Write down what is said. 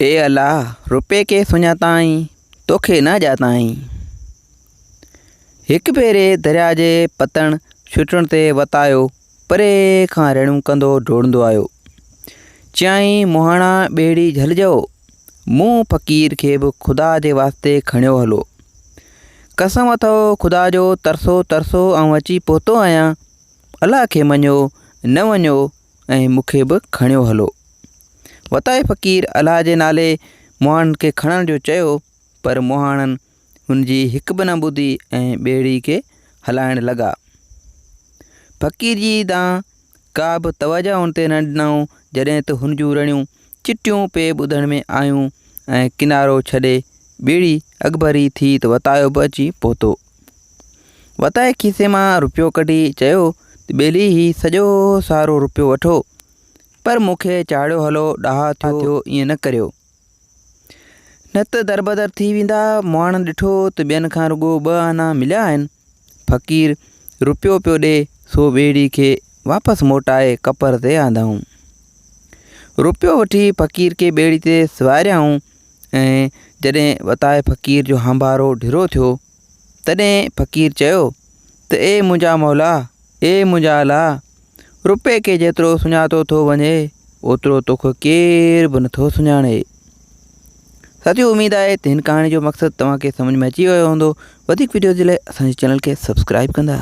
اي الله! رپئي کي سڃاتائين، توکي نه ڄاتائين. هڪ ڀيري درياء جي پتڻ ڇٽڻ تي وتايو پري کان رڙيون ڪندو ڊوڙندو آيو. چيائين، مهاڻا ٻيڙي جهلجو، مون فقير کي به خدا جي واسطي کڻيو هلو. قسم اٿئو خدا جو ترسو ترسو آئون اچي پهتو آهيان، الله کي مڃيو نه وڃو ۽ مون کي به کڻيو هلو. وتائي فقير الله جي نالي مهاڻن کي کڻڻ جو چيو، پر مهاڻن هن جي هڪ به نه ٻڌي ۽ ٻيڙي کي هلائڻ لڳا. فقير جي دانهن ڪا به توجهه هن تي نه ڏنائون، جڏهن ته هن جون رڙيون چٽيون پئي ٻڌڻ ۾ آيون ۽ ڪنارو ڇڏي ٻيڙي اڳڀري ٿي ته وتايو به اچي پهتو. وتائي کيسي مان رپيو ڪڍي چيو ته ٻيلي هي سڄو سارو رپيو وٺو، پر مون کي چاڙهيو هلو، ڏاها ٿيو ائين نه ڪريو، نه ته دربدر ٿي ويندا. مهاڻن ڏٺو ته ٻين کان رڳو ٻه آنا مليا آهن، فقير رپيو پيو ڏي، سو ٻيڙي کي واپس موٽائي ڪپر تي آندائون. رپيو وٺي فقير کي ٻيڙي تي سواريائون ۽ جڏهن وتائي فقير جو هانڀارو ڍرو ٿيو، تڏهن فقير چيو ته اي منهنجا مولا، اي منهنجا الله، رپئي کي جيترو سڃاتو ٿو وڃي، اوترو توکي ڪير به نٿو سڃاڻي. ساٿيو اميد آهي ته هن ڪهاڻي جو مقصد توهان کي سمجهه ۾ اچي ويو هوندو. وڌيڪ وڊيوز جي لاء اسان جي چينل کي سبسڪرائب ڪندا.